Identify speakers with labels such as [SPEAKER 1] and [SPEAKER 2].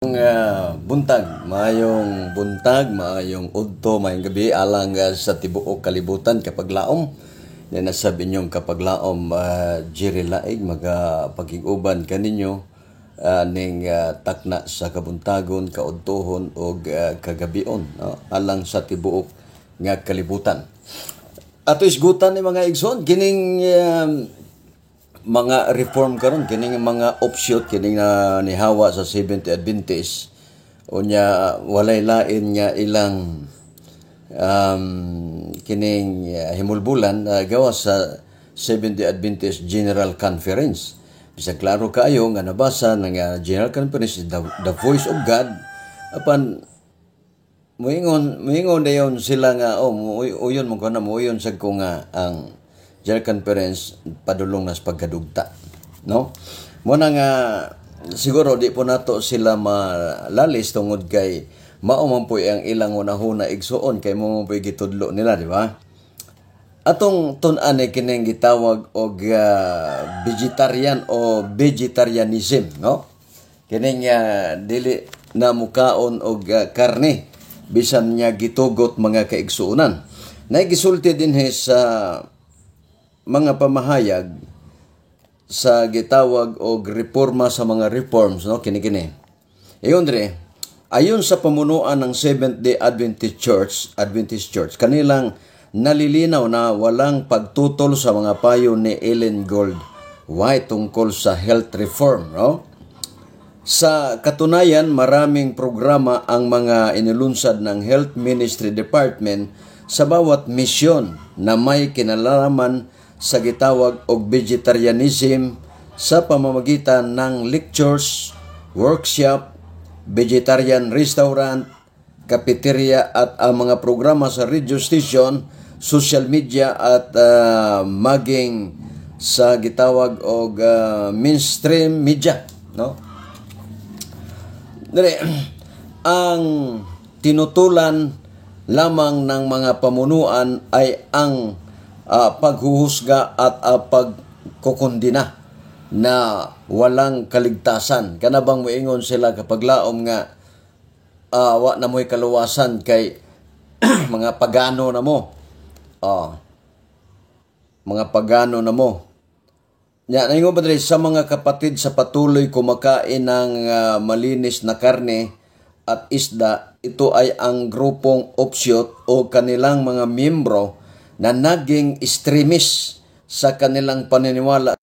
[SPEAKER 1] Buntag, maayong buntag, maayong udto, maayong gabi alang sa tibuok kalibutan, kapaglaom. Yan nasabi inyong kapaglaom, Jerry Laig, maga pagkiguban kaninyo ning takna sa kabuntagon, kaudtohon og kagabion, no? Alang sa tibuok nga kalibutan. Ato isgutan ni mga igsoon kining mga reform karon, kining mga offshoot, kining nihawa sa Seventh Adventist. Unya walay lain nga ilang kining himulbulan gawas sa Seventh Adventist General Conference. Bisag klaro kaayo nga nabasa ng General Conference is the voice of God, apan muingon muingon dayon sila nga, oh, uyon mo ko na muuyon sad ko nga ang General Conference padulong nas pagkadugta, no? Mo na nga siguro di po nato sila malalis tungod kay mao man po ang ilang hunahuna, igsuon, kay mo man po'y gitudlo nila, di ba? Atong tun-an ni kining gitawag og vegetarian o vegetarianism, no? Kining dili na mukaon og karne bisan niya gitugot, mga kaigsuonan. Nagisulti dinhi sa mga pamahayag sa gitawag og reforma sa mga reforms, no? Kini kini Iyon dire, ayon sa pamunuan ng Seventh Day Adventist Church, kanilang nalilinaw na walang pagtutol sa mga payo ni Ellen Gould White tungkol sa health reform, no? Sa katunayan, maraming programa ang mga inilunsad ng Health Ministry Department sa bawat misyon na may kinalaman sa gitawag og vegetarianism sa pamamagitan ng lectures, workshop, vegetarian restaurant, cafeteria at ang mga programa sa radio station, social media at maging sa gitawag og mainstream media, no? Dili, ang tinutulan lamang ng mga pamunuan ay ang paghuhusga at pagkukundina na walang kaligtasan. Kana bang moingon sila, kapaglaom, nga wa na mo'y kaluwasan kay mga pagano na mo. Oh. Mga pagano na mo. Ya, naingon pa diri sa mga kapatid sa patuloy kumakain ng malinis na karne at isda, ito ay ang grupong offshoot o kanilang mga miyembro na naging extremist sa kanilang paniniwala.